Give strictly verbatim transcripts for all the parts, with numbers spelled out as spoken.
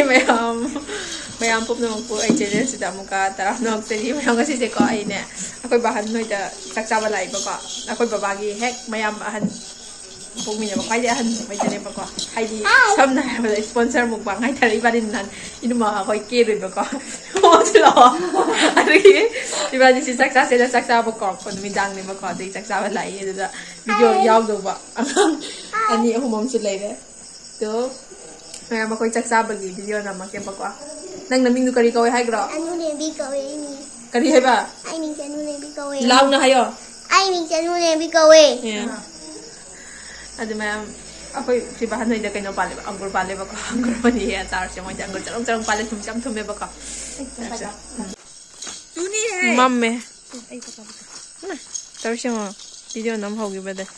ꯃꯌꯥꯝ, ꯃꯌꯥꯝ ꯄꯨꯝꯅꯃꯛꯄꯨ ꯑꯩ ꯆꯦꯅꯦꯜꯁꯤꯗ ꯑꯃꯨꯛꯀ ꯇꯔꯥꯝꯅ ꯑꯣꯛꯆꯔꯤ꯫ ꯃꯌꯥꯝ, ꯉꯁꯤꯁꯦꯀꯣ, ꯑꯩꯅꯦ ꯑꯩꯈꯣꯏ ꯕꯥꯍꯟ ꯍꯣꯏꯗ ꯆꯥꯛ ꯆꯥꯕ ꯂꯥꯛꯏꯕꯀꯣ꯫ ꯑꯩꯈꯣꯏ ꯕꯕꯥꯒꯤ ꯍꯦꯛ ꯃꯌꯥꯝ ꯑꯍꯟ ꯄꯣꯛꯃꯤꯟꯅꯕ ꯈ꯭ꯋꯥꯏꯗꯒꯤ ꯑꯍꯟ ꯑꯣꯏꯗꯣꯏꯅꯦꯕꯀꯣ꯫ ꯍꯥꯏꯗꯤ, ꯁꯝꯅ ꯍꯥꯏꯔꯕꯗ, ꯏꯁꯄꯣꯟꯁꯔ ꯃꯨꯛꯕꯥꯡ ꯍꯥꯏꯇꯥꯔꯦ꯫ ꯏꯕꯥꯅꯤ ꯅꯍꯥꯟ ꯏꯅꯝꯃ ꯑꯩꯈꯣꯏ ꯀꯦꯔꯨꯏꯕꯀꯣ꯫ ꯍꯣꯁ ꯂꯥꯛꯑꯣ꯫ ꯑꯗꯨꯒꯤ ꯏꯕꯥꯅꯤꯁꯤ ꯆꯥꯛ ꯆꯥꯁꯦꯅ ꯆꯥꯛ ꯆꯥꯕ ꯀꯧꯔꯛꯄ ꯅꯨꯃꯤꯗꯥꯡꯅꯦꯕꯀꯣ꯫ ꯑꯗꯨꯒꯤ ꯆꯥꯛ ꯆꯥꯕ ꯂꯥꯛꯏ꯫ ꯑꯗꯨꯗ ꯚꯤꯗꯤꯑꯣ ꯌꯥꯎꯗꯧꯕ ꯑꯉꯥꯡ ꯑꯅꯤ ꯑꯍꯨꯝ ꯑꯃꯁꯨ ꯂꯩꯔꯦ꯫ ꯑꯗꯣ ꯃꯌꯥꯝ ꯑꯩꯈꯣꯏ ꯆꯥꯛ ꯆꯥꯕꯒꯤ ꯚꯤꯗꯤꯑꯣ ꯅꯝꯃꯛꯀꯦꯕꯀꯣ꯫ ꯅꯪ ꯅꯃꯤꯡꯗꯨ ꯀꯔꯤ ꯀꯧꯋꯦ ꯍꯥꯏꯈ꯭ꯔꯣ? ꯑꯅꯨꯅꯦꯕꯤ ꯀꯧꯋꯦ ꯑꯩ ꯃꯤꯡ꯫ ꯀꯔꯤ ꯍꯥꯏꯕ? ꯑꯩ ꯃꯤꯡꯁꯦ ꯑꯅꯨꯅꯦꯕꯤ ꯀꯧꯋꯦ꯫ ꯂꯥꯎꯅ ꯍꯥꯏꯌꯣ꯫ ꯑꯩ ꯃꯤꯡꯁꯦ ꯑꯅꯨꯅꯦꯕꯤ ꯀꯧꯋꯦ꯫ ꯑꯦ꯫ ꯑꯗꯨ ꯃꯌꯥꯝ, ꯑꯩꯈꯣꯏ ꯁꯤ ꯕꯥꯍꯟ ꯍꯣꯏꯗ ꯀꯩꯅꯣ ꯄꯥꯜꯂꯦꯕ, ꯑꯪꯒꯨꯔ ꯄꯥꯜꯂꯦꯕꯀꯣ꯫ ꯑꯪꯒꯨꯔ ꯃꯅꯤ ꯍꯦꯛꯑ ꯆꯥꯔꯁꯦ꯫ ꯃꯣꯏꯗꯤ ꯑꯪꯒꯨꯔ ꯆꯔꯣꯡ ꯆꯔꯣꯡ ꯄꯥꯜꯂꯦ, ꯊꯨꯝꯁꯨ ꯌꯥꯝ ꯊꯨꯝꯃꯦꯕꯀꯣ꯫ ꯆꯥꯔꯁꯦ꯫ ꯎꯝ꯫ ꯃꯝꯃꯦ꯫ ꯇꯧꯔꯤꯁꯦ ꯌꯦꯡꯉꯣ, ꯚꯤꯗꯤꯑꯣ ꯅꯝ ꯍꯧꯈꯤꯕꯗꯩ꯫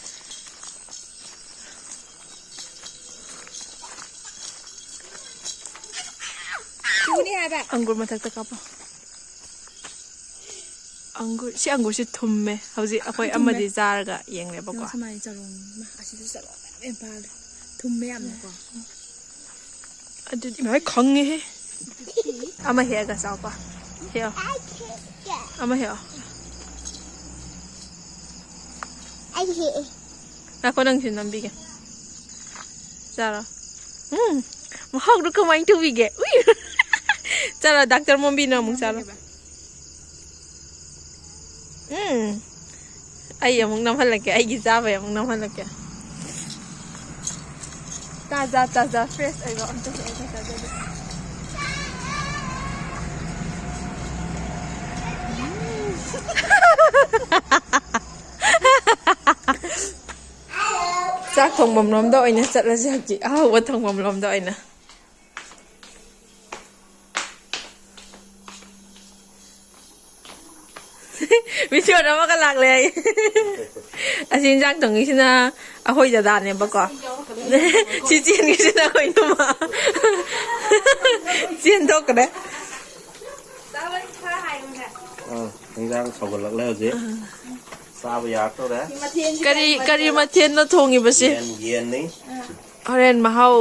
ꯇꯨꯅꯤ ꯍꯥꯏꯕ꯫ ꯑꯪꯒꯨꯔ ꯃꯊꯛꯇ ꯀꯥꯞꯄꯣ꯫ ꯑꯪꯒꯨꯔ, ꯁꯤ ꯑꯪꯒꯨꯔꯁꯤ ꯊꯨꯝꯃꯦ꯫ ꯍꯧꯖꯤꯛ ꯑꯩꯈꯣꯏ ꯊꯨꯝꯃꯦ꯫ ꯑꯃꯗꯤ ꯆꯥꯔꯒ ꯌꯦꯡꯂꯦꯕꯀꯣ꯫ ꯌꯦꯡꯉꯣ ꯁꯨꯃꯥꯏꯅ ꯆꯔꯣꯡ, ꯏꯃꯥ, ꯑꯁꯤꯁꯨ ꯆꯔꯣꯡ ꯃꯌꯥꯝ ꯌꯥꯝ ꯄꯥꯜꯂꯦ꯫ ꯊꯨꯝꯃꯦ ꯌꯥꯝꯅꯀꯣ꯫ ꯑꯗꯨꯗꯤ ꯃꯥꯏ ꯈꯪꯉꯦꯍꯦ꯫ ꯑꯃ ꯍꯦꯛꯑꯒ ꯆꯥꯎꯀꯣ꯫ ꯍꯦꯛꯑꯣ꯫ ꯑꯃ ꯍꯦꯛꯑꯣ꯫ ꯑꯩ ꯍꯦꯛꯑꯦ꯫ ꯉꯥꯏꯈꯣ, ꯅꯪꯁꯨ ꯅꯝꯕꯤꯒꯦ꯫ ꯆꯥꯔꯣ꯫ ꯎꯝ꯫ ꯃꯍꯥꯎꯗꯣ ꯀꯃꯥꯏꯅ ꯇꯧꯕꯤꯒꯦ? ꯎꯏ꯫ ꯆꯥꯔꯣ, ꯗꯥꯛꯇꯔ ꯃꯣꯝꯕꯤꯅ ꯑꯃꯨꯛ ꯆꯥꯔꯣ꯫ ꯎꯝ꯫ ꯑꯩ ꯑꯃꯨꯛ ꯅꯝꯍꯜꯂꯛꯀꯦ, ꯑꯩꯒꯤ ꯆꯥꯕꯩ ꯑꯃꯨꯛ ꯅꯝꯍꯜꯂꯛꯀꯦ꯫ ꯇꯥꯖꯥ ꯇꯥꯖꯥ fresh ꯑꯣꯏꯕ ꯑꯝꯇ ꯍꯦꯛꯑꯒ ꯆꯥꯖꯒꯦ꯫ ꯆꯥꯛ ꯊꯣꯡꯐꯝ ꯂꯣꯝꯗ ꯑꯣꯏꯅ ꯆꯠꯂꯁꯦ ꯍꯧꯖꯤꯛ, ꯑꯍꯥꯎꯕ ꯊꯣꯡꯐꯝ ꯂꯣꯝꯗ ꯑꯣꯏꯅ꯫ ꯃꯤꯁꯣꯟ ꯑꯃꯒ ꯂꯥꯛꯂꯦ ꯑꯩ꯫ ꯑꯁꯤ ꯏꯟꯖꯥꯡ ꯊꯣꯡꯉꯤꯁꯤꯅ ꯑꯩꯈꯣꯏ ꯗꯗꯥꯅꯦꯕꯀꯣ꯫ ꯁꯤ ꯆꯦꯟꯈꯤꯁꯤꯅ ꯑꯩꯈꯣꯏ ꯏꯅꯝꯃ꯫ ꯆꯦꯟꯊꯣꯛꯈ꯭ꯔꯦ꯫ ꯑꯥ, ꯏꯟꯖꯥꯡ ꯁꯧꯒꯠꯂꯛꯂꯦ ꯍꯧꯖꯤꯛ꯫ ꯆꯥꯕ ꯌꯥꯔꯛꯇꯧꯔꯦ꯫ ꯀꯔꯤ, ꯀꯔꯤ ꯃꯊꯦꯜꯅꯣ ꯊꯣꯡꯉꯤꯕꯁꯦ? ꯌꯦꯟ, ꯌꯦꯟꯅꯤ꯫ ꯍꯣꯔꯦꯟ ꯃꯍꯥꯎ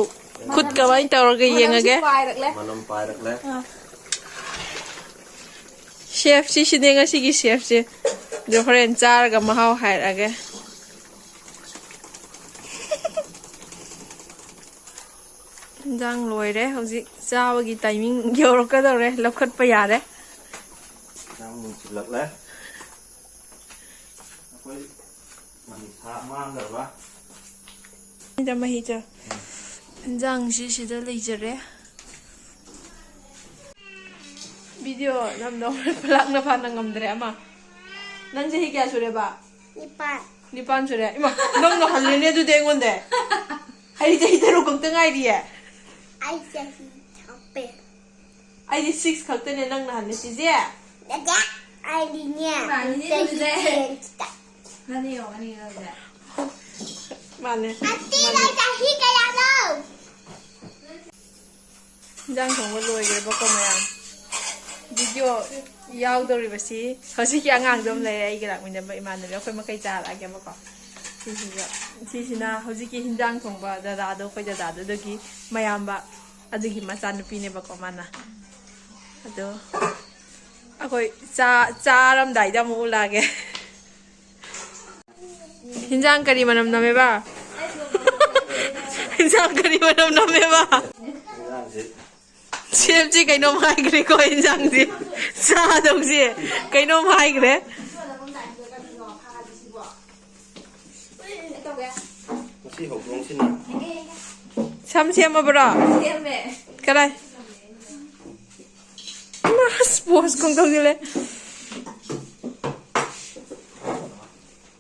ꯈꯨꯠ ꯀꯃꯥꯏꯅ ꯇꯧꯔꯒ ꯌꯦꯡꯉꯒꯦ? ꯄꯥꯏꯔꯛꯂꯦ꯫ ꯃꯅꯝ ꯄꯥꯏꯔꯛꯂꯦ꯫ ꯁꯦꯐꯁꯤ ꯁꯤꯅꯦ ꯉꯁꯤꯒꯤ ꯁꯦꯐꯁꯦ꯫ ꯑꯗꯣ ꯍꯣꯔꯦꯟ ꯆꯥꯔꯒ ꯃꯍꯥꯎ ꯍꯥꯏꯔꯛꯑꯒꯦ꯫ ꯏꯟꯖꯥꯡ ꯂꯣꯏꯔꯦ꯫ ꯍꯧꯖꯤꯛ ꯆꯥꯕꯒꯤ ꯇꯥꯏꯃꯤꯡ ꯌꯧꯔꯛꯀꯗꯧꯔꯦ꯫ ꯂꯧꯈꯠꯄ ꯌꯥꯔꯦ꯫ ꯏꯟꯖꯥꯡ ꯃꯨꯟꯁꯤꯜꯂꯛꯂꯦ꯫ ꯑꯩꯈꯣꯏ ꯃꯍꯤ ꯊꯥ ꯃꯥꯡꯗꯕ꯫ ꯁꯤꯗ ꯃꯍꯤ ꯆꯥ-, ꯏꯟꯖꯥꯡꯁꯤ ꯁꯤꯗ ꯂꯩꯖꯔꯦ꯫ ꯚꯤꯗꯤꯑꯣ ꯅꯝꯗꯧ ꯂꯥꯛꯅ ꯐꯥꯅ ꯉꯝꯗ꯭ꯔꯦ ꯑꯃ꯫ ꯅꯪ ꯆꯍꯤ ꯀꯌꯥ ꯁꯨꯔꯦꯕ? ꯅꯤꯄꯥꯟ꯫ ꯅꯤꯄꯥꯟ ꯁꯨꯔꯦ? ꯏꯃꯥ, ꯅꯪꯅ ꯍꯜꯂꯦꯅꯦ ꯑꯗꯨꯗꯤ ꯑꯩꯉꯣꯟꯗ꯫ ꯑꯩ ꯆꯍꯤ ꯇꯔꯨꯛ ꯈꯛꯇ ꯉꯥꯏꯔꯤꯌꯦ꯫ ꯑꯩ ꯆꯍꯤ ꯇꯔꯨꯛ꯫ ꯑꯩꯗꯤ six ꯈꯛꯇꯅꯦ, ꯅꯪꯅ ꯍꯜꯂꯦ ꯆꯤꯆꯦ꯫ ꯗꯗꯥ, ꯑꯩꯗꯤꯅꯦ, ꯏꯃꯥꯟꯅꯕꯤ ꯆꯍꯤ ꯑꯗꯨꯗꯤ꯫ Ten ꯈꯛꯇ꯫ ꯃꯥꯅꯦ, ꯌꯦꯡꯉꯣ, ꯃꯥꯅꯦ, ꯌꯦꯡꯉꯣ, ꯁꯤꯗ꯫ ꯑꯟꯇꯤ, ꯃꯥꯅꯦ꯫ ꯅꯪ ꯆꯍꯤ ꯀꯌꯥꯅꯣ? ꯏꯟꯖꯥꯡ ꯊꯣꯡꯕ ꯂꯣꯏꯈ꯭ꯔꯦꯕꯀꯣ ꯃꯌꯥꯝ꯫ ꯚꯤꯗꯤꯑꯣ ꯌꯥꯎꯗꯧꯔꯤꯕꯁꯤ ꯍꯧꯖꯤꯛꯀꯤ ꯑꯉꯥꯡꯗꯣ ꯑꯃ ꯂꯩꯔꯦ, ꯑꯩꯒ ꯂꯥꯛꯃꯤꯟꯅꯕ ꯏꯃꯥꯟꯅꯕꯤ, ꯑꯩꯈꯣꯏ ꯃꯈꯩ ꯆꯥꯔꯛꯑꯒꯦꯕꯀꯣ꯫ ꯁꯤꯁꯤꯒ, ꯁꯤꯁꯤꯅ ꯍꯧꯖꯤꯛꯀꯤ ꯍꯤꯟꯖꯥꯡ ꯊꯣꯡꯕ ꯗꯗꯥꯗꯣ, ꯑꯩꯈꯣꯏ ꯗꯗꯥꯗꯨꯗꯒꯤ ꯃꯌꯥꯝꯕ, ꯑꯗꯨꯒꯤ ꯃꯆꯥꯅꯨꯄꯤꯅꯦꯕꯀꯣ ꯃꯥꯅ꯫ ꯑꯗꯣ ꯑꯩꯈꯣꯏ ꯆꯥ-, ꯆꯥꯔꯝꯗꯥꯏꯗ ꯑꯃꯨꯛ ꯎꯠꯂꯛꯑꯒꯦ꯫ ꯍꯤꯟꯖꯥꯡ ꯀꯔꯤ ꯃꯅꯝ ꯅꯝꯃꯦꯕ? ꯍꯤꯟꯖꯥꯡ ꯀꯔꯤ ꯃꯅꯝ ꯅꯝꯃꯦꯕ? ꯁꯦꯝꯁꯤ ꯀꯩꯅꯣꯝ ꯍꯥꯏꯈ꯭ꯔꯦꯀꯣ, ꯍꯤꯟꯖꯥꯡꯁꯤ ꯆꯥꯗꯧꯁꯤ ꯀꯩꯅꯣꯝ ꯍꯥꯏꯈ꯭ꯔꯦ꯫ ꯉꯁꯤ ꯍꯧꯗꯣꯡꯁꯤꯅ꯫ ꯁꯝ ꯁꯦꯝꯃꯕ꯭ꯔꯣ? ꯁꯦꯝꯃꯦ꯫ ꯀꯗꯥꯏ? ꯏꯃꯥ, ꯑꯁ, ꯄꯣꯁ ꯀꯨꯝ ꯇꯧꯁꯤꯜꯂꯦ꯫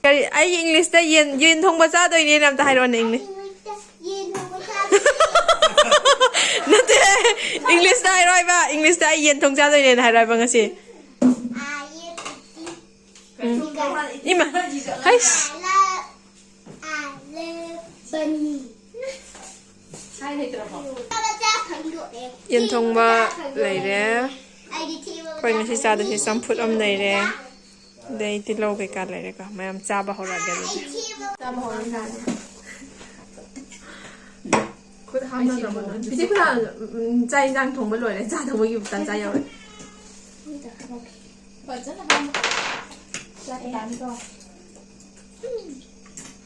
ꯀꯔꯤ? ꯑꯩ ꯏꯪꯂꯤꯁꯇ ꯌꯦꯟ, ꯌꯦꯟ ꯊꯣꯡꯕ ꯆꯥꯗꯣꯏꯅꯦꯅ ꯑꯝꯇ ꯍꯥꯏꯔꯛꯑꯣꯅꯦ, ꯏꯪꯂꯤꯁ꯫ ꯌꯦꯟ ꯊꯣꯡꯕ ꯆꯥꯗꯣꯏꯅꯦ꯫ ꯅꯠꯇꯦ, ꯏꯪꯂꯤꯁꯇ ꯍꯥꯏꯔꯣ ꯍꯥꯏꯕ, ꯏꯪꯂꯤꯁꯇ ꯑꯩ ꯌꯦꯟ ꯊꯣꯡ ꯆꯥꯗꯣꯏꯅꯦꯅ ꯍꯥꯏꯔꯣ ꯍꯥꯏꯕ ꯉꯁꯤ꯫ ꯑꯥ, ꯌꯦꯟ ꯎꯝ꯫ ꯏꯃꯥ, ꯍꯩꯁ꯫ ꯌꯦꯟ ꯊꯣꯡꯕ ꯂꯩꯔꯦ꯫ ꯑꯩꯈꯣꯏ ꯉꯁꯤ ꯆꯥꯗꯣꯏꯁꯦ ꯆꯝꯐꯨꯠ ꯑꯃ ꯂꯩꯔꯦ꯫ ꯑꯗꯩ ꯇꯤꯜꯍꯧ ꯀꯩꯀꯥ ꯂꯩꯔꯦꯀꯣ꯫ ꯃꯌꯥꯝ ꯆꯥꯕ ꯍꯧꯔꯛꯑꯒꯦ ꯑꯗꯨꯗꯤ꯫ ꯆꯥꯕ ꯍꯧꯔꯛꯑꯒꯦ꯫ ꯈꯨꯠ ꯍꯥꯝꯅꯗ꯭ꯔꯕꯣ? ꯆꯤꯆꯦ ꯈꯨꯠ ꯍꯥꯝ-, ꯎꯝ, ꯆꯥꯛ ꯏꯟꯖꯥꯡ ꯊꯣꯡꯕ ꯂꯣꯏꯔꯦ, ꯆꯥ ꯊꯣꯡꯕꯒꯤ ꯇꯥꯟꯖꯥ ꯌꯧꯔꯦ꯫ ꯐꯖꯅ ꯍꯥꯝꯃꯨ꯫ ꯆꯥꯛ ꯇꯥꯅꯤꯀꯣ꯫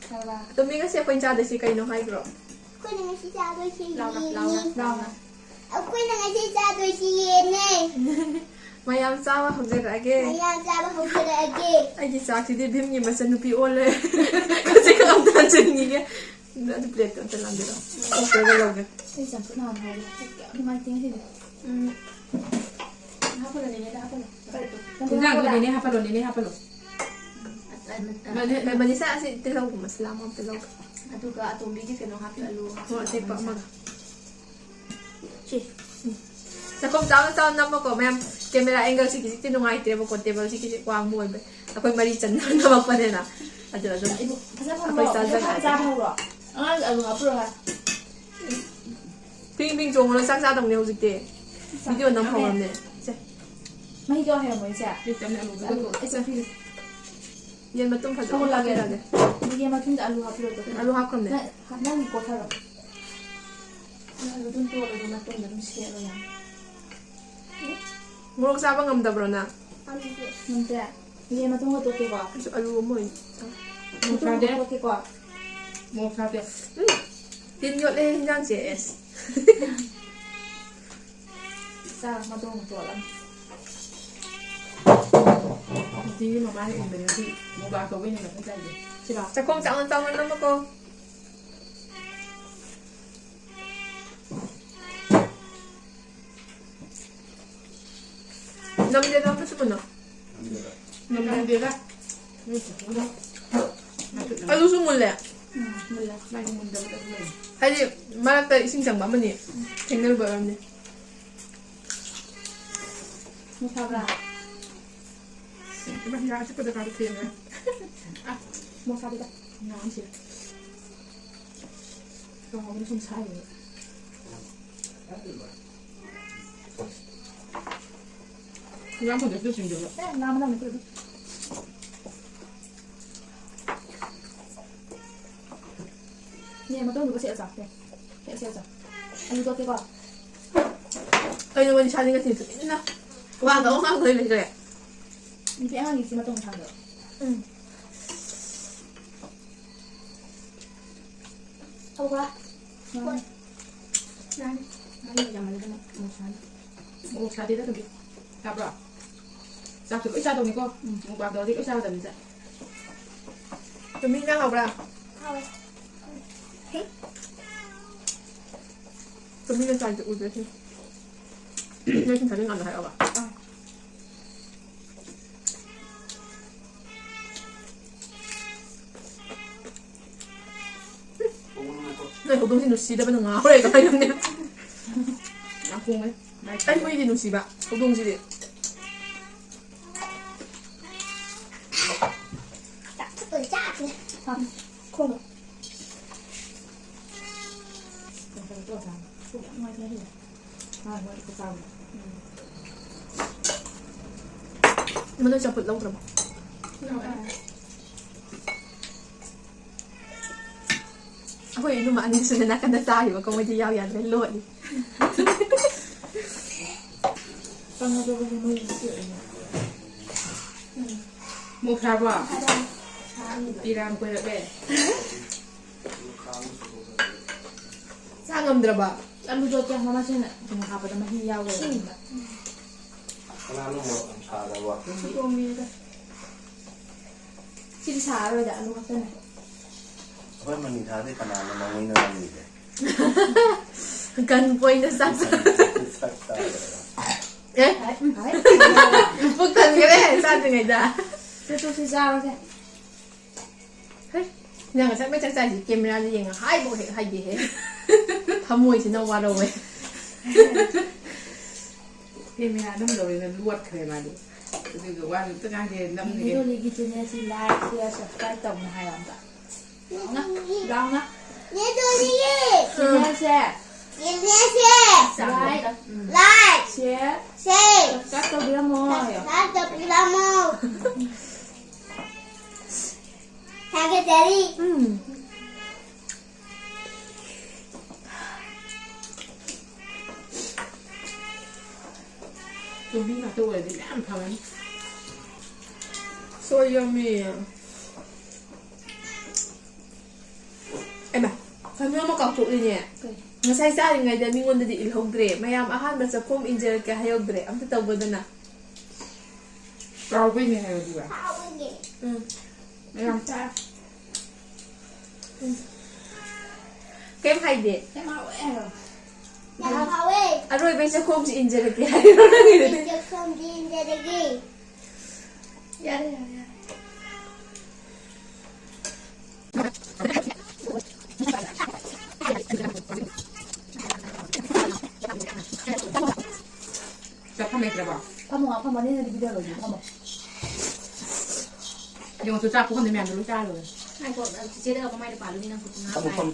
ꯈꯪꯉꯕ? ꯑꯗꯣ ꯃꯤ, ꯉꯁꯤ ꯑꯩꯈꯣꯏꯅ ꯆꯥꯗꯣꯏꯁꯤ ꯀꯩꯅꯣ ꯍꯥꯏꯈ꯭ꯔꯣ? ꯑꯩꯈꯣꯏꯅ ꯉꯁꯤ ꯆꯥꯗꯣꯏꯁꯤ ꯂꯥꯎꯅ, ꯌꯦꯟꯅꯦ꯫ ꯂꯥꯎꯅ, ꯂꯥꯎꯅ꯫ ꯑꯩꯈꯣꯏꯅ ꯉꯁꯤ ꯆꯥꯗꯣꯏꯁꯤ ꯌꯦꯟꯅꯦ꯫ ꯃꯌꯥꯝ ꯆꯥꯕ ꯍꯧꯖꯔꯛꯑꯒꯦ꯫ ꯃꯌꯥꯝ ꯆꯥꯕ ꯍꯧꯖꯔꯛꯑꯒꯦ꯫ ꯑꯩꯒꯤ ꯆꯥꯛꯁꯤꯗꯤ ꯚꯤꯝꯒꯤ ꯃꯆꯟꯅꯨꯄꯤ ꯑꯣꯜꯂꯦ꯫ ꯈꯖꯤꯛ ꯑꯝꯇ ꯍꯟꯖꯤꯟꯈꯤꯒꯦ꯫ ꯑꯗꯨ ꯄ꯭ꯂꯦꯠꯇꯣ ꯑꯝꯇ ꯂꯥꯝꯕꯤꯔꯣ꯫ ꯀꯣꯛꯇꯒ ꯂꯧꯒꯦ꯫ ꯑꯩ ꯆꯝꯐꯨꯠ ꯍꯥꯟꯅ ꯍꯧꯔꯦ꯫ ꯄꯨꯛ ꯌꯥꯝ ꯅꯨꯡꯉꯥꯏꯇꯦ ꯉꯁꯤꯗꯤ꯫ ꯎꯝ꯫ ꯍꯥꯄꯂꯣ, ꯅꯦꯅꯦꯗ ꯍꯥꯄꯂꯣ꯫ ꯀꯔꯤ? ꯏꯟꯖꯥꯡꯗꯣ ꯅꯦꯅꯦ ꯍꯥꯄꯂꯣ, ꯅꯦꯅꯦ ꯍꯥꯄꯂꯣ꯫ ꯃꯅꯤ-, ꯃꯅꯤꯁꯥ, ꯑꯁꯤ ꯇꯤꯜꯍꯧꯒꯨꯝꯕꯁꯤ ꯂꯥꯝꯃꯣ, ꯇꯤꯜꯍꯧ꯫ ꯑꯗꯨꯒ ꯑꯇꯣꯝꯕꯤꯒꯤ ꯀꯩꯅꯣ ꯍꯥꯞꯄꯤ, ꯑꯂꯨ ꯍꯥꯞꯄꯤ꯫ ꯍꯣꯏ, ꯑꯇꯦꯛꯄ ꯑꯃꯒ꯫ ꯁꯤ꯫ ꯎꯝ꯫ ꯆꯥꯛꯈꯣꯝ ꯆꯥꯎꯅ ꯆꯥꯎꯅ ꯅꯝꯃꯣꯀꯣ, ꯃꯌꯥꯝ꯫ ꯀꯦꯃꯦꯔꯥ ꯑꯦꯡꯒꯜꯁꯤ ꯈꯤꯖꯤꯛꯇꯤ ꯅꯨꯡꯉꯥꯏꯇ꯭ꯔꯦꯕꯀꯣ, ꯇꯦꯕꯜꯁꯤ ꯈꯤꯖꯤꯛ ꯋꯥꯡꯕ ꯑꯣꯏꯕꯩ꯫ ꯑꯩꯈꯣꯏ ꯃꯔꯤ ꯆꯟꯅꯕ ꯅꯝꯃꯛꯄꯅꯤꯅ꯫ ꯑꯗꯨ ꯑꯗꯨꯝ ꯏꯕꯨ, ꯐꯖꯅ ꯐꯝꯃꯣ꯫ ꯑꯩꯈꯣꯏ ꯆꯥꯖꯒꯦ꯫ ꯐꯖꯅ ꯆꯥꯕ ꯍꯧꯔꯣ꯫ ꯑꯉꯥꯡ ꯑꯂꯨ ꯍꯥꯞꯄꯨꯔꯣ ꯍꯥꯏ꯫ ꯐꯤꯡ ꯐꯤꯡ ꯆꯣꯡꯉꯨꯔ ꯆꯥꯛ ꯆꯥꯗꯧꯅꯦ ꯍꯧꯖꯤꯛꯇꯤ꯫ ꯆꯥꯛ ꯚꯤꯗꯤꯑꯣ ꯅꯝ ꯆꯥꯗꯧꯅꯦ꯫ ꯍꯧꯔꯝꯅꯦ꯫ ꯁꯦ꯫ ꯃꯍꯤꯗꯣ ꯍꯩꯔꯝꯃꯣꯏ ꯏꯆꯦ꯫ ꯑꯩ ꯆꯝꯅ ꯑꯂꯨꯗꯨꯒ ꯑꯂꯨ, ꯇꯣꯠꯂꯦ꯫ ꯑꯩ ꯆꯥꯛ ꯄꯤꯔꯦ꯫ ꯌꯦꯟ ꯃꯇꯨꯝ ꯐꯖꯅ ꯍꯧꯒꯠꯂꯛꯑꯒꯦ꯫ ꯍꯥꯞꯄꯤꯔꯒꯦ꯫ ꯌꯦꯟ ꯃꯇꯨꯝꯗ ꯑꯂꯨ ꯍꯥꯞꯄꯤꯔꯣ ꯑꯗꯣ꯫ ꯑꯂꯨ ꯍꯥꯞꯈ꯭ꯔꯕꯅꯦ꯫ ꯅꯪ, ꯅꯪꯒꯤ ꯀꯣꯠꯊꯔꯣ꯫ ꯅꯪ ꯑꯂꯨ ꯑꯗꯨꯝ ꯇꯣꯠꯂꯣ ꯑꯗꯨꯒ ꯃꯇꯨꯝꯗ ꯑꯗꯨꯝ ꯁꯦꯠꯂꯣ ꯌꯥꯅꯤ꯫ ꯃꯣꯔꯣꯛ ꯆꯥꯕ ꯉꯝꯗꯕ꯭ꯔꯣ ꯅꯪ? ꯉꯝꯗꯦ꯫ ꯌꯦꯟ ꯃꯇꯨꯝꯒ ꯇꯣꯠꯀꯦꯀꯣ꯫ ꯑꯩꯁꯨ ꯑꯂꯨ ꯑꯃ ꯑꯣꯏꯅ ꯆꯥ-, ꯃꯇꯨꯝꯒ ꯇꯣꯠꯀꯦꯀꯣ꯫ ꯃꯣꯔꯣꯛ ꯁꯥꯗꯦ꯫ ꯎꯝ꯫ ꯇꯤꯟ ꯌꯣꯠꯂꯦ ꯍꯤꯟꯖꯥꯡꯁꯦ, ꯑꯦꯁ꯫ ꯆꯥꯛ ꯃꯇꯣꯡ ꯇꯣꯠꯂꯅꯤ꯫ ꯅꯨꯡꯇꯤꯒꯤ ꯃꯃꯥꯅ ꯏꯟꯕꯅꯦ, ꯉꯁꯤ ꯃꯨꯛꯕꯥꯡ ꯇꯧꯕꯩꯅꯦ ꯃꯊꯟ ꯆꯥꯏꯁꯦ꯫ ꯁꯤꯔꯣ? ꯆꯥꯛꯈꯣꯝ ꯆꯥꯎꯅ ꯆꯥꯎꯅ ꯅꯝꯃꯨꯀꯣ꯫ ꯅꯝꯗꯦꯗ, ꯑꯃꯁꯨ ꯃꯨꯟꯅ꯫ ꯅꯝꯗꯦꯗ꯫ ꯑꯂꯨꯁꯨ ꯃꯨꯜꯂꯦ꯫ ꯎꯝ, ꯃꯨꯜꯂꯦ꯫ ꯃꯥꯒꯤ ꯃꯨꯟꯗꯕꯗꯁꯨ ꯂꯩ꯫ ꯍꯥꯏꯗꯤ, ꯃꯔꯛꯇ ꯏꯁꯤꯡ ꯆꯪꯕ ꯑꯃꯅꯤ ꯊꯦꯡꯅꯔꯨꯕ ꯑꯣꯏꯔꯝꯅꯤ꯫ ꯃꯨꯟ ꯐꯕ꯭ꯔꯥ? ꯏꯃꯥ, ꯍꯤꯟꯖꯥꯡ ꯑꯆꯨꯞꯄꯗ ꯀꯥꯗ ꯊꯦꯡꯉꯦ꯫ ꯑ, ꯃꯣꯔꯣꯛ ꯁꯥꯗꯦꯗ꯫ ꯉꯥ ꯑꯃ ꯁꯤꯔꯦ꯫ ꯀꯥꯎꯕꯅ ꯁꯨꯝ ꯁꯥꯏꯌꯦꯕ꯫ ꯍꯤꯟꯖꯥꯡ ꯐꯨꯠꯂꯁꯨ ꯁꯤꯡꯖꯨꯕ꯫ ꯑꯦ, ꯉꯥ ꯃꯅꯝ ꯅꯠꯇꯦ ꯑꯗꯨ꯫ ꯌꯦꯟ ꯃꯇꯣꯡꯗꯨꯒ ꯁꯦꯠꯂ ꯆꯥꯎ, ꯁꯦ꯫ ꯁꯦ, ꯁꯦ, ꯁꯦ꯫ ꯑꯂꯨ ꯇꯣꯠꯀꯦꯀꯣ꯫ ꯀꯩꯅꯣ ꯅꯤꯁꯥꯗꯤ ꯉꯁꯤ ꯇꯨꯃꯤꯟꯅ ꯋꯥꯒ ꯑꯃ ꯉꯥꯡꯗꯣꯏ ꯂꯩꯈ꯭ꯔꯦ꯫ ꯅꯨꯄꯤ ꯑꯉꯥꯡꯒꯤꯁꯤ ꯃꯇꯣꯡ ꯁꯥꯡꯗꯣ꯫ ꯎꯝ꯫ ꯍꯧꯕ꯭ꯔꯥ? ꯌꯥꯅꯤ꯫ ꯌꯥꯅꯤ꯫ ꯉꯥꯔꯤ ꯌꯥꯝꯃꯜꯂꯦ ꯑꯗꯨꯅ ꯑꯃꯨꯛ ꯁꯥꯅꯤ꯫ ꯃꯣꯔꯣꯛ ꯁꯥꯗꯦꯗ ꯑꯗꯨꯝꯗꯤ꯫ ꯆꯥꯕ꯭ꯔꯣ? ꯆꯥꯛꯁꯨ ꯂꯣꯏ ꯆꯥꯗꯧꯅꯤꯀꯣ꯫ ꯎꯝ꯫ ꯃꯨꯛꯕꯥꯡ ꯇꯧꯔꯗꯤ ꯂꯣꯏ ꯆꯥꯒꯗꯕꯅꯤ ꯆꯥꯛ꯫ ꯇꯨꯃꯤꯟꯅ ꯍꯧꯕ꯭ꯔꯥ? ꯍꯥꯎꯋꯦ꯫ ꯇꯨꯃꯤꯟꯅ ꯆꯥꯏꯗꯣ ꯎꯗ꯭ꯔꯦ ꯁꯤ꯫ ꯅꯣꯏ ꯁꯤꯟꯊꯥꯅ ꯉꯥꯟꯅ ꯍꯥꯏꯔꯛꯑꯕ? ꯑꯥ꯫ ꯅꯣꯏ ꯍꯧꯗꯣꯡꯁꯤ ꯅꯨꯡꯁꯤꯗꯕꯅ ꯉꯥꯎꯔꯦ ꯀꯃꯥꯏꯅꯅꯦ? ꯌꯥꯝ ꯈꯣꯡꯉꯦ꯫ ꯑꯩ ꯍꯨꯏꯗꯤ ꯅꯨꯡꯁꯤꯕ, ꯍꯧꯗꯣꯡꯁꯤꯗꯤ꯫ ꯆꯥꯛ ꯊꯛꯄꯗ ꯆꯥꯛꯁꯦ꯫ ꯈꯣꯡꯉꯣ꯫ ꯃꯗꯨ ꯆꯝꯐꯨꯠ ꯂꯧꯗ꯭ꯔꯕꯣ? ꯑꯩꯈꯣꯏ ꯏꯅꯨꯝꯃ ꯑꯅꯤꯁꯨꯅꯦ ꯅꯥꯀꯟꯗ ꯆꯥꯔꯤꯕꯀꯣ, ꯃꯣꯏꯗꯤ ꯌꯥꯎ ꯌꯥꯗ꯭ꯔꯦ, ꯂꯣꯠꯂꯤ꯫ ꯃꯣꯛ ꯁꯥꯕ꯭ꯔꯣ? ꯄꯤꯔꯥꯡ ꯀꯣꯏꯔꯛꯂꯦ꯫ ꯆꯥ ꯉꯝꯗ꯭ꯔꯕ? ꯑꯂꯨꯗꯣ ꯆꯪꯕ ꯃꯁꯤꯅ ꯀꯩꯅꯣ ꯍꯥꯞꯄꯗ ꯃꯍꯤ ꯌꯥꯎꯔꯣꯏ꯫ ꯁꯤꯡꯕ꯫ ꯀꯅꯥꯅꯣ ꯃꯣꯔꯣꯛ ꯌꯥꯝ ꯁꯥꯗꯕ? ꯊꯣꯡꯕꯤꯔꯒ꯫ ꯁꯤꯗꯤ ꯁꯥꯔꯔꯣꯏꯗ, ꯑꯂꯨ ꯈꯛꯇꯅꯦ꯫ ꯑꯩꯈꯣꯏ ꯃꯅꯤꯊꯥꯁꯦ ꯀꯅꯥꯅ ꯃꯉꯣꯏꯅ ꯉꯝꯃꯤꯁꯦ? ꯒꯟ ꯄꯣꯏꯟꯗ ꯆꯥꯛ ꯆꯥ-, ꯆꯥꯛ ꯆꯥꯗꯕ꯫ ꯑꯦ? ꯍꯥꯏ, ꯍꯥꯏ꯫ ꯄꯨꯛ ꯊꯟꯈ꯭ꯔꯦ ꯆꯥꯗ꯭ꯔꯤꯉꯩꯗ꯫ ꯆꯠꯊꯣꯛꯁꯤ ꯆꯥꯔꯣꯁꯦ꯫ ꯍꯩ, ꯅꯪ ꯉꯁꯥꯏ ꯃꯩ ꯆꯥꯛ ꯆꯥꯏꯁꯤ ꯀꯦꯃꯦꯔꯥꯗ ꯌꯦꯡꯉ ꯍꯥꯏꯕꯧ ꯍꯦꯛ ꯍꯥꯏꯗꯦꯍꯦ꯫ ꯊꯃꯣꯏꯁꯤꯅ ꯋꯥꯔꯧꯋꯦ꯫ ꯀꯦꯃꯦꯔꯥ ꯑꯗꯨꯝ ꯂꯧꯔꯦꯅ ꯂꯣꯠꯈ꯭ꯔꯦ ꯃꯥꯗꯤ꯫ ꯑꯗꯨꯒ ꯋꯥꯁꯨ ꯑꯝꯇ ꯉꯥꯡꯗꯦ, ꯅꯝꯗꯦ꯫ ꯅꯦꯅꯦ ꯗꯣꯂꯤꯒꯤ ꯆꯦꯅꯦꯜꯁꯤ ꯂꯥꯏꯛ, ꯁꯤꯌꯔ, ꯁꯕꯁꯀ꯭ꯔꯥꯏꯕ ꯇꯧꯅ ꯍꯥꯏꯌꯣ ꯑꯝꯇ꯫ ꯂꯥꯎꯅ, ꯂꯥꯎꯅ꯫ ꯅꯦ ꯗꯣꯂꯤꯒꯤ ꯆꯦꯅꯦꯜꯁꯦ ꯆꯦꯅꯦꯜꯁꯦ ꯂꯥꯏꯛ, ꯎꯝ꯫ ꯂꯥꯏꯛ, ꯁꯤꯌꯔ, ꯁꯤꯌꯔ, ꯁꯕꯁꯀ꯭ꯔꯥꯏꯕ ꯇꯧꯕꯤꯔꯝꯃꯣ ꯍꯥꯏꯌꯣ꯫ ꯁꯕꯁꯀ꯭ꯔꯥꯏꯕ ꯇꯧꯕꯤꯔꯝꯃꯣ꯫ ꯎꯝ꯫ ꯊꯥꯒꯠꯆꯔꯤ꯫ ꯎꯝ꯫ ꯌꯨꯝꯕꯤ ꯉꯥꯛꯇ ꯑꯣꯏꯔꯗꯤ ꯃꯌꯥꯝ ꯐꯪꯉꯅꯤ꯫ So yummy. ꯑꯦꯃꯥ, ꯀꯩꯅꯣ ꯑꯃ ꯀꯥꯎꯊꯣꯛꯂꯤꯅꯦ꯫ ꯀꯩ? ꯉꯁꯥꯏ ꯆꯥꯔꯤꯉꯩꯗ ꯃꯤꯉꯣꯟꯗꯗꯤ ꯏꯜꯍꯧꯗ꯭ꯔꯦ꯫ ꯃꯌꯥꯝ ꯑꯍꯥꯟꯕ ꯆꯥꯛꯈꯣꯝ ꯏꯟꯖꯔꯛꯀꯦ ꯍꯥꯏꯍꯧꯗ꯭ꯔꯦ꯫ ꯑꯝꯇ ꯇꯧꯕꯗꯅ꯫ ꯀꯥꯎꯕꯩꯅꯦ ꯍꯥꯏꯕꯗꯨꯒ꯫ ꯎꯝ꯫ ꯃꯌꯥꯝ ꯆꯥ꯫ ꯎꯝ꯫ ꯀꯩꯝ ꯍꯥꯏꯗꯦ꯫ ꯌꯥꯝ ꯍꯥꯎꯋꯦ ꯍꯥꯏꯕ꯫ ꯌꯥꯝ ꯍꯥꯎꯋꯦ꯫ ꯑꯔꯣꯏꯕꯩ ꯆꯥꯛꯈꯣꯝꯁꯤ ꯏꯟꯖꯔꯛꯀꯦ ꯍꯥꯏꯔꯣ ꯅꯪꯒꯤꯗꯨꯗꯤ? ꯆꯥꯛꯈꯣꯝꯁꯤ ꯏꯟꯖꯔꯒꯦ꯫ ꯌꯥꯔꯦ, ꯌꯥꯔꯦ, ꯌꯥꯔꯦ꯫ ꯆꯠꯐꯝ ꯂꯩꯇ꯭ꯔꯕꯣ? ꯐꯝꯃꯣ, ꯐꯝꯃꯣ, ꯅꯦꯅꯦꯗꯤ video ꯂꯣꯏꯗ꯭ꯔꯤ, ꯐꯝꯃꯣ꯫ ꯌꯦꯡꯉꯣ, ꯆꯨꯖꯥꯛ ꯄꯨꯈꯝꯗ ꯃꯌꯥꯝꯗꯣ ꯂꯣꯏ ꯆꯥꯔ ꯂꯣꯏꯔꯦ꯫ ꯉꯥꯏꯈꯣ, ꯆꯤꯆꯦꯗꯒ ꯃꯃꯥꯏꯗ ꯄꯥꯜꯂꯨꯅꯤ ꯅꯪ ꯈꯨꯠꯇꯨ ꯉꯥ ꯐꯝꯃꯣ, ꯄꯥꯏ꯫ ꯐꯝꯃꯣ꯫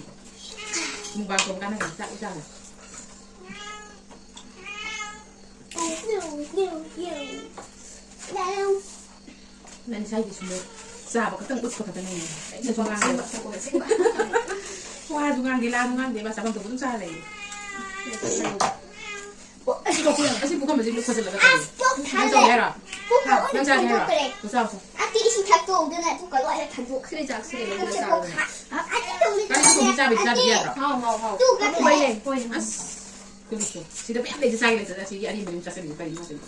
ꯃꯨꯛꯕꯥꯡ ꯇꯧꯕ ꯀꯥꯟꯗ ꯆꯥꯛ ꯆꯥꯔꯣ꯫ ꯅꯪ ꯏꯁꯥꯒꯤ ꯁꯨꯝꯕ ꯆꯥꯕ ꯈꯛꯇꯪ ꯎꯠꯄ ꯈꯛꯇꯪ ꯉꯥꯏꯔꯦ꯫ ꯀꯔꯤꯝꯇꯁꯨ ꯉꯥꯡꯗꯦꯕ꯫ ꯑꯁꯦꯡꯕ, ꯑꯁꯦꯡꯕ꯫ ꯋꯥꯁꯨ ꯉꯥꯡꯗꯦ, ꯂꯥꯡꯁꯨ ꯉꯥꯡꯗꯦ, ꯃꯥ ꯆꯥꯐꯝ ꯊꯣꯛꯄ ꯑꯗꯨꯝ ꯆꯥꯔ ꯂꯩꯌꯦ꯫ ꯑꯣ, ꯑꯁꯤ ꯀꯣꯛꯄ ꯌꯥꯝ-, ꯑꯁꯤ ꯄꯨꯈꯝ ꯑꯁꯤ ꯂꯨꯞ ꯐꯖꯜꯂꯒ ꯊꯝꯃꯦ꯫ ꯑꯁ, ꯄꯨꯛ ꯅꯪ ꯊꯜꯂꯦ꯫ ꯆꯥꯎ ꯍꯥꯏꯔꯣ? ꯄꯨꯛ ꯍꯥ? ꯂꯣꯏꯅ ꯅꯪ ꯆꯥꯒꯦ ꯍꯥꯏꯔꯣ? ꯊꯟꯗꯣꯛꯈ꯭ꯔꯦ꯫ ꯆꯥꯎ, ꯆꯥꯎ꯫ ꯑꯁꯤ ꯏꯁꯤꯡ ꯊꯛꯇꯣꯛꯎꯗꯅ ꯄꯨꯛꯀ ꯂꯣꯏꯅ ꯊꯟꯗꯣꯛꯈ꯭ꯔꯦ꯫ ꯈ꯭ꯔꯤꯖꯥꯛꯁꯤꯗ ꯂꯩꯕ ꯄꯨꯛꯁꯦ ꯆꯥꯔꯣ꯫ ꯄꯣꯛꯈꯥꯏ꯫ ꯑꯁꯤ ꯇꯧꯕꯗꯤ ꯀꯔꯤ ꯊꯣꯡꯕ ꯆꯥꯕꯗꯤ ꯆꯥꯕꯗꯤ ꯌꯥꯗ꯭ꯔꯣ? ꯍꯥꯎ, ꯍꯥꯎ, ꯍꯥꯎ꯫ ꯇꯨ ꯀꯩꯅꯣ ꯀꯩꯅꯣ꯫ ꯍꯣꯏꯅꯦ, ꯍꯣꯏꯅꯦ꯫ ꯑꯁ꯫ ꯀꯩꯅꯣ ꯁꯤꯗ ꯃꯌꯥꯝ ꯂꯩꯁꯦ ꯆꯥꯒꯦ ꯂꯩꯇ꯭ꯔꯒ ꯑꯁꯤꯒꯤ ꯑꯔꯦꯝꯕꯗꯨ ꯆꯥꯁꯤꯜꯂꯤꯗꯣ ꯀꯔꯤꯅꯣ ꯍꯥꯏꯁꯤꯕꯣ?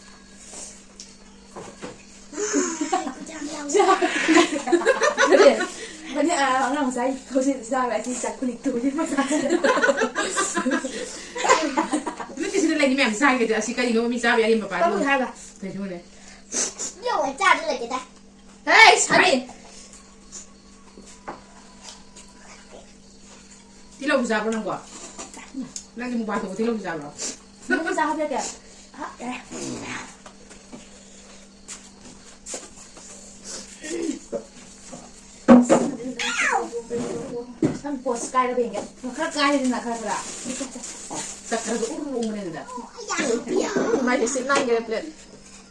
ꯀꯔꯤ? ꯃꯅꯤ, ꯑ, ꯑꯉꯥꯡ ꯃꯆꯥꯒꯤ ꯍꯧꯖꯤꯛ ꯆꯥꯕ ꯑꯁꯤ ꯆꯥꯛ ꯈꯨꯂꯤꯛꯇꯨ ꯍꯧꯖꯤꯛ ꯃꯆꯥ꯫ ꯅꯠꯇꯦ, ꯁꯤꯗ ꯂꯩꯔꯤ ꯃꯌꯥꯝ ꯆꯥꯒꯦ ꯂꯩꯇ꯭ꯔꯒ ꯑꯁꯤ ꯀꯔꯤꯅꯣ ꯃꯤ ꯆꯥꯕ ꯑꯔꯦꯝꯕ ꯄꯥꯏ ꯀꯔꯝꯕ ꯍꯥꯏꯕ? ꯀꯩꯅꯣꯅꯦ? ꯌꯣꯡ ꯆꯥꯕ ꯂꯩꯇꯦꯗ꯫ ꯍꯦ, ꯁꯥꯕꯤ! ꯇꯤꯜꯍꯧꯁꯨ ꯆꯥꯕ꯭ꯔꯣ ꯅꯪꯕꯣ? ꯅꯪꯗꯤ ꯃꯨꯛꯕꯥꯡ ꯇꯧꯕ ꯇꯤꯜꯍꯧꯁꯨ ꯆꯥꯕ꯭ꯔꯣ? ꯅꯪ ꯆꯥ ꯍꯥꯞꯄꯤꯔꯛꯀꯦ꯫ ꯍꯥꯞ-, ꯑꯦ꯫ ꯅꯪ ꯄꯣꯁ ꯀꯥꯏꯔꯕ ꯌꯦꯡꯒꯦ꯫ ꯈꯔ ꯀꯥꯏꯔꯦꯗꯅ, ꯈꯔ ꯈꯔ꯫ ꯆꯠꯈ꯭ꯔꯒ ꯎꯔꯨ ꯎꯔꯨ ꯎꯪꯕꯅꯦ ꯑꯗꯨꯗ꯫ ꯃꯥꯏꯁꯦ ꯁꯤꯠ ꯅꯥꯟꯒꯦꯔꯥ ꯄ꯭ꯂꯦꯠ?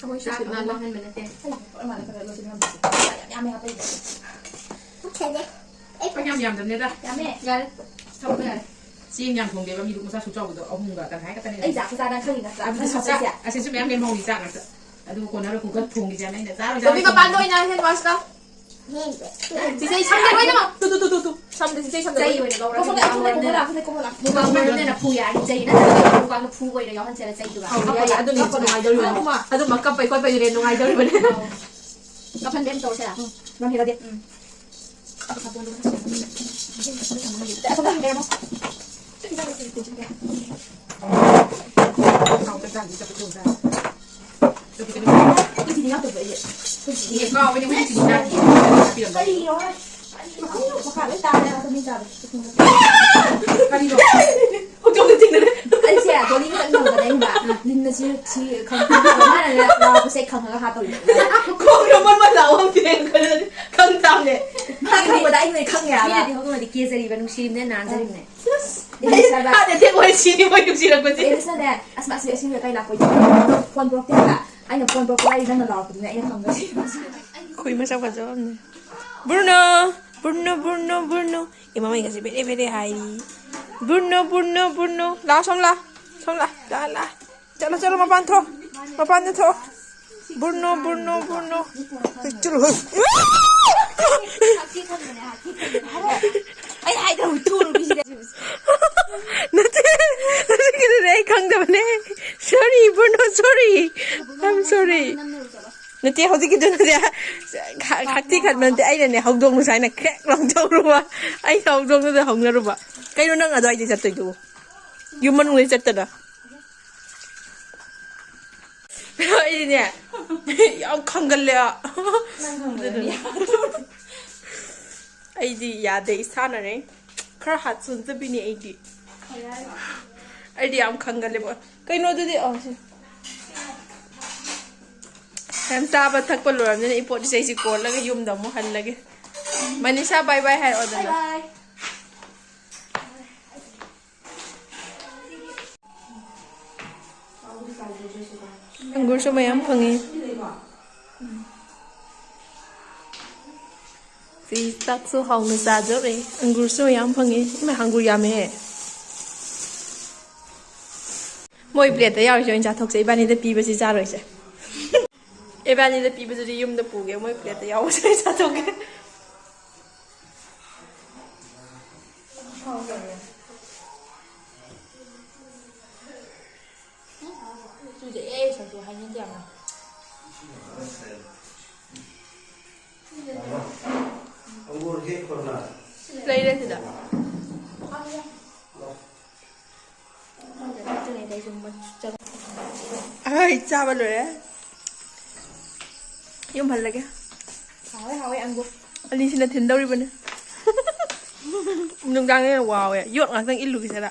ꯑꯩꯈꯣꯏ ꯁꯤ ꯆꯥꯛ ꯁꯤꯠ ꯑꯃꯨꯛ ꯅꯥꯟꯅ꯫ ꯃꯥꯡꯍꯟꯕ ꯅꯠꯇꯦ꯫ ꯑꯩ ꯄꯣꯠ ꯑꯃꯗ ꯈꯔ ꯂꯣꯏꯁꯤꯟ ꯉꯝꯗꯦ꯫ ꯌꯥꯝ ꯌꯥꯝꯃꯦ ꯍꯥꯞꯄꯛꯏꯗꯣ꯫ ꯄꯨꯛ ꯊꯜꯂꯦ꯫ ꯑꯩ ꯄꯨꯛ ꯌꯥꯝ ꯌꯥꯝꯗꯕꯅꯦꯗ꯫ ꯌꯥꯝꯃꯦ꯫ ꯌꯥꯔꯦ꯫ ꯊꯝꯃꯣ ꯌꯥꯔꯦ꯫ ꯆꯦꯡ ꯌꯥꯝ ꯊꯣꯡꯗꯦꯕ, ꯃꯤꯗꯨ ꯃꯆꯥꯁꯨ ꯆꯥꯎꯕꯗꯣ ꯑꯍꯨꯝꯒ ꯇꯪꯈꯥꯏ ꯈꯛꯇꯅꯦ꯫ ꯑꯩ ꯆꯥꯛꯁꯨ ꯆꯥꯗꯅ ꯈꯪꯉꯤ ꯅꯠꯇ꯭ꯔꯥ? ꯑꯗꯨꯗꯤ ꯁꯨꯝ ꯆꯥ-, ꯑꯁꯤꯁꯨ ꯃꯌꯥꯝ ꯂꯦꯝꯍꯧꯔꯤ, ꯆꯥꯛ ꯉꯥꯛꯇ꯫ ꯑꯗꯨꯒ ꯀꯣꯟꯅꯔ ꯀꯨꯀꯔ ꯊꯣꯡꯈꯤꯁꯦ ꯍꯥꯏꯅ ꯑꯩꯅ ꯆꯥꯔꯣꯏ, ꯇꯣꯝꯕꯤ, ꯆꯥꯔꯣꯏ꯫ ꯃꯄꯥꯟꯗ ꯑꯣꯏꯅ hand wash ꯇꯧ꯫ ꯆꯤꯆꯦ, ꯁꯝꯗ ꯂꯣꯏꯅꯃꯛ꯫ ꯇꯨ, ꯇꯨ, ꯇꯨ, ꯇꯨ, ꯇꯨ꯫ ꯁꯝꯗ, ꯆꯤꯆꯦ, ꯁꯝꯗ ꯆꯩ ꯂꯣꯏꯅꯃꯛ꯫ ꯑꯣꯏꯅ ꯂꯧꯔꯒ ꯀꯣꯛ ꯁꯣꯝꯗ, ꯁꯣꯝꯗ, ꯁꯣꯝꯗ, ꯁꯣꯝꯗ, ꯁꯣꯝꯗ, ꯁꯣꯝꯗ꯫ ꯃꯨꯛꯕꯥꯡ ꯃꯔꯝꯗꯅ ꯐꯨ ꯌꯥꯔꯗꯤ ꯆꯩ ꯅꯠꯇ꯭ꯔꯒ ꯃꯨꯛꯕꯥꯡꯗ ꯐꯨꯕ ꯑꯣꯏꯅ ꯌꯥꯎꯍꯟꯁꯦꯅ ꯆꯩꯗꯨꯒ꯫ ꯑꯧ, ꯌꯥꯏ, ꯌꯥꯏ꯫ ꯑꯗꯨꯅ ꯍꯦꯟꯅ ꯅꯨꯡꯉꯥꯏꯗꯧꯔꯤꯕꯅꯦ꯫ ꯑꯗꯨꯃ, ꯑꯗꯨꯃ ꯀꯞꯄꯩ ꯈꯣꯠꯄꯩꯗꯨꯅ ꯍꯦꯟꯅ ꯅꯨꯡꯉꯥꯏꯗꯧꯔꯤꯕꯅꯦ꯫ ꯑꯧ꯫ ꯀꯞꯍꯟꯕꯤ ꯑꯃ ꯇꯧꯔꯁꯤꯔꯥ? ꯎꯝ, ꯅꯝꯍꯦꯜꯂꯗꯤ꯫ ꯎꯝ꯫ ꯑꯁꯣꯝꯗ ꯍꯪꯒꯦꯔꯃꯣ꯫ ꯑꯩꯈꯣꯏ ꯆꯤꯅꯤ ꯌꯥꯎꯗꯕ꯭ꯔꯣ ꯑꯩꯁꯦ? ꯑꯩꯈꯣꯏ ꯆꯤꯅꯤ ꯌꯦ, ꯀꯥꯎꯋꯦꯅꯦ, ꯑꯩꯈꯣꯏ ꯆꯤꯅꯤ ꯌꯥꯎꯗꯦ꯫ ꯍꯥꯞꯄꯤꯔꯝꯕ꯫ ꯀꯔꯤꯅꯣ? ꯃꯈꯥ ꯂꯣꯏ ꯇꯥꯔꯦ, ꯑꯩꯈꯣꯏ ꯃꯤ ꯆꯥꯕ꯫ ꯀꯔꯤꯅꯣ? ꯍꯧꯗꯣꯡꯒ ꯊꯦꯡꯅꯔꯦ꯫ ꯑꯩꯁꯦ ꯗꯣꯂꯤꯒ ꯆꯠꯃꯤꯟꯅꯕꯗ ꯑꯩꯅ ꯂꯤꯟꯅ ꯁꯤ, ꯁꯤ ꯈꯪ-, ꯃꯥꯅꯅꯦ ꯂꯥꯎꯕꯁꯦ ꯈꯪꯉꯒ ꯍꯥ ꯇꯧꯔꯤꯕ꯫ ꯈꯣꯡꯗꯣ ꯃꯣꯟ ꯃꯣꯟ ꯂꯥꯎꯕ ꯑꯃ ꯊꯦꯡꯅꯔꯦ꯫ ꯈꯪ ꯇꯥꯕꯅꯦ꯫ ꯃꯥ ꯈꯪꯕꯗ ꯑꯩ ꯅꯣꯏ ꯈꯪꯉꯦ ꯍꯥꯏꯕ꯫ ꯃꯤꯅꯗꯤ ꯍꯧꯗꯣꯡꯅꯗꯤ ꯀꯦꯖꯔꯤꯕ, ꯅꯨꯡꯁꯤꯔꯤꯕꯅꯦ, ꯅꯥꯟꯖꯔꯤꯕꯅꯦ꯫ ꯑꯁ! ꯑꯩ ꯍꯥꯔꯠ ꯑꯦꯇꯦꯛ ꯑꯣꯏ ꯁꯤꯅꯤ ꯃꯣꯏ ꯅꯨꯡꯁꯤꯔꯛꯄꯁꯦ꯫ ꯑꯦꯂꯤꯁꯅꯅꯦ, ꯑꯁ, ꯑꯁꯤ, ꯑꯁꯤ ꯀꯩ ꯂꯥꯛꯄꯩ ꯐꯣꯟ ꯄꯨꯔꯛꯇꯦ ꯍꯥꯏꯕ꯫ ꯑꯩꯅ ꯐꯣꯟ ꯄꯨꯔꯛꯄ ꯍꯥꯏꯔꯤ, ꯅꯪꯅ ꯂꯥꯎꯔꯛꯄꯗꯨꯅꯦ ꯑꯩꯅ ꯈꯪꯕꯁꯦ꯫ ꯈꯨꯏ ꯃꯁꯛ ꯐꯖꯕ ꯑꯃꯅꯦ꯫ ꯕ꯭ꯔꯨꯅꯣ! Bruno, Bruno, Bruno! ꯑꯦ, ꯃꯃꯩꯒꯁꯦ ꯕꯦꯔꯦ ꯕꯦꯔꯦ ꯍꯥꯏꯔꯤ꯫ Bruno, Bruno, Bruno! ꯂꯥꯛꯑꯣ, ꯁꯣꯝ ꯂꯥꯛ꯫ ꯁꯣꯝ ꯂꯥꯛ꯫ ꯂꯥꯛ, ꯂꯥꯛ꯫ ꯆꯠꯂꯣ, ꯆꯠꯂꯣ, ꯃꯄꯥꯟ ꯊꯣꯛ꯫ ꯃꯄꯥꯟꯗ ꯊꯣꯛ꯫ Bruno, Bruno, Bruno. ꯆꯠꯂꯣ꯫ ꯑꯩ ꯍꯥꯏꯗ꯭ꯔꯣ, ꯊꯨꯔꯨꯕꯤꯁꯤꯗ꯫ ꯅꯠꯇꯦ, ꯍꯧꯖꯤꯛꯀꯤꯗꯨꯗꯤ ꯑꯩ ꯈꯪꯗꯕꯅꯦ꯫ Sorry, Bruno, sorry. I'm sorry. ꯅꯠꯇꯦ, ꯍꯧꯖꯤꯛꯀꯤꯗꯨꯅꯅꯦ, ꯈ-, ꯈꯛꯇꯤ ꯈꯟꯕ ꯅꯠꯇꯦ, ꯑꯩꯅꯅꯦ, ꯍꯧꯗꯣꯡ ꯁꯨꯃꯥꯏꯅ ꯀ꯭ꯔꯦꯛ ꯂꯥꯎꯊꯣꯛꯎꯔꯨꯕ, ꯑꯩꯅ ꯍꯧꯗꯣꯡꯗꯨꯗ ꯍꯧꯅꯔꯨꯕ꯫ ꯀꯩꯅꯣ ꯅꯪ ꯑꯗꯨꯋꯥꯏꯗꯩ ꯆꯠꯇꯣꯏꯗꯨꯕꯨ? ꯌꯨꯝ ꯃꯅꯨꯡꯗꯩ ꯆꯠꯇꯅ꯫ ꯑꯩꯗꯤꯅꯦ, ꯌꯥꯝ ꯈꯪꯒꯜꯂꯦ꯫ ꯅꯪ ꯈꯪꯒꯜꯂꯦ꯫ ꯑꯗꯨꯗꯨꯅ꯫ ꯑꯩꯗꯤ ꯌꯥꯗꯦ, ꯏꯁꯥꯅꯅꯦ꯫ ꯈꯔ ꯍꯥꯠ ꯁꯣꯟꯖꯕꯤꯅꯦ ꯑꯩꯗꯤ꯫ ꯑꯩꯗꯤ ꯌꯥꯝ ꯈꯪꯒꯜꯂꯦꯕ꯫ ꯀꯩꯅꯣꯗꯨꯗꯤ, ꯑꯣ, ꯁꯤ꯫ ꯌꯥꯝ ꯆꯥꯕ ꯊꯛꯄ ꯂꯣꯏꯔꯕꯅꯤꯅ ꯏꯄꯣꯠ ꯏꯆꯩꯁꯤ ꯀꯣꯜꯂꯒ ꯌꯨꯝꯗ ꯑꯃꯨꯛ ꯍꯜꯂꯒꯦ꯫ Manisha, bye bye ꯍꯥꯏꯔꯛꯑꯣꯗꯅ꯫ Bye bye. ꯑꯪꯒꯨꯔꯁꯨ ꯃꯌꯥꯝ ꯐꯪꯉꯤ꯫ ꯁꯤ ꯆꯥꯛꯁꯨ ꯍꯥꯎꯅ ꯆꯥꯗꯣꯔꯦ꯫ ꯑꯪꯒꯨꯔꯁꯨ ꯃꯌꯥꯝ ꯐꯪꯉꯤ꯫ ꯏꯃꯥ, ꯑꯪꯒꯨꯔ ꯌꯥꯝꯃꯦꯍꯦ꯫ ꯃꯣꯏ ꯄ꯭ꯂꯦꯠꯇ ꯌꯥꯎꯔꯤꯁꯦ ꯑꯣꯏꯅ ꯆꯥꯊꯣꯛꯁꯦ, ꯏꯕꯥꯅꯤꯗ ꯄꯤꯕꯁꯤ ꯆꯥꯔꯣꯏꯁꯦ꯫ ꯏꯕꯥꯅꯤꯗ ꯄꯤꯕꯗꯨꯗꯤ ꯌꯨꯝꯗ ꯄꯨꯒꯦ, ꯃꯣꯏ ꯄ꯭ꯂꯦꯠꯇ ꯌꯥꯎꯕꯁꯦ ꯑꯣꯏꯅ ꯆꯥꯊꯣꯛꯀꯦ꯫ ꯆꯨꯗꯦ, ꯑꯦ, ꯁꯛꯇꯨ ꯍꯥꯏꯅꯤꯡꯗꯦ ꯌꯥꯝꯅ꯫ ꯑꯪꯒꯨꯔ ꯍꯦꯛꯈ꯭ꯔꯣꯅ꯫ ꯂꯩꯔꯦ ꯁꯤꯗ꯫ ꯑꯩ ꯆꯥꯕ ꯂꯣꯏꯔꯦ꯫ ꯌꯨꯝ ꯍꯜꯂꯒꯦ꯫ ꯍꯥꯎꯋꯦ, ꯍꯥꯎꯋꯦ, ꯑꯪꯒꯨꯔ꯫ ꯑꯅꯤꯁꯤꯅ ꯊꯤꯟꯗꯧꯔꯤꯕꯅꯦ꯫ ꯅꯨꯡꯗꯥꯡꯗ ꯍꯦꯟꯅ ꯋꯥꯎꯋꯦ꯫ ꯌꯣꯠ ꯉꯥꯛꯇꯪ ꯏꯜꯂꯨꯒꯦ ꯁꯤꯗ꯫